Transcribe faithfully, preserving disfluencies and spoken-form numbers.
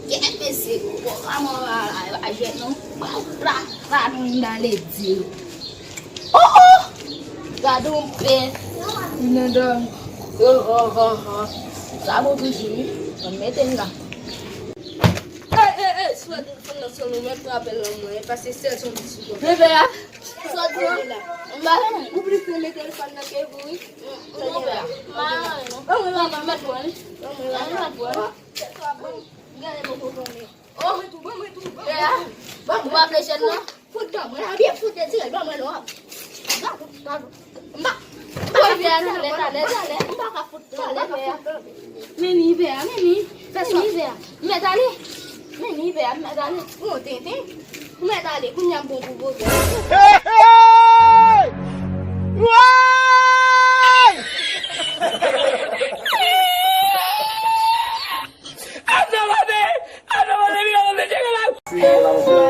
Kèt mesye, bon, maman, a, a, a, jwèt non. Ba, ba, ba, nou nan ledi. Oh, oh! Gade yon pè. Nan dòmi. Oh, oh, oh, oh. Sa bon toujou, wi. Mwen mete l la. Ey, ey, ey, sou telefòn nan sonn ou mèt pran apèl nan mwen, pase sèl son ti sou. Bebe a. Sòti la. M pa renmen. Ou plis renmen telefòn nan ke vou, wi. M pa renmen. Ban mwen la, ban mwen pran li. Ban mwen la. Ban mwen pran. Gade bon bon bon. Oh, ban mwen tou, ban mwen tou. Bebe a. Ban mwen. Ou pa vle jèn non? Fout ban mwen, a byen fout de dirèk ban mwen non. M pa, m pa. Talè, talè, talè. M pa ka fout talè, m pa fout talè. Men ni vè a, men ni. Fè swa. Men ni vè a. M mèt ale. Men ni vè a, m mèt ale. Bon, tenten. M mèt ale, kounye a m bon pou vòlè. Hey, hey! Woy! Ata mande! Ata mande, mi ap mete la.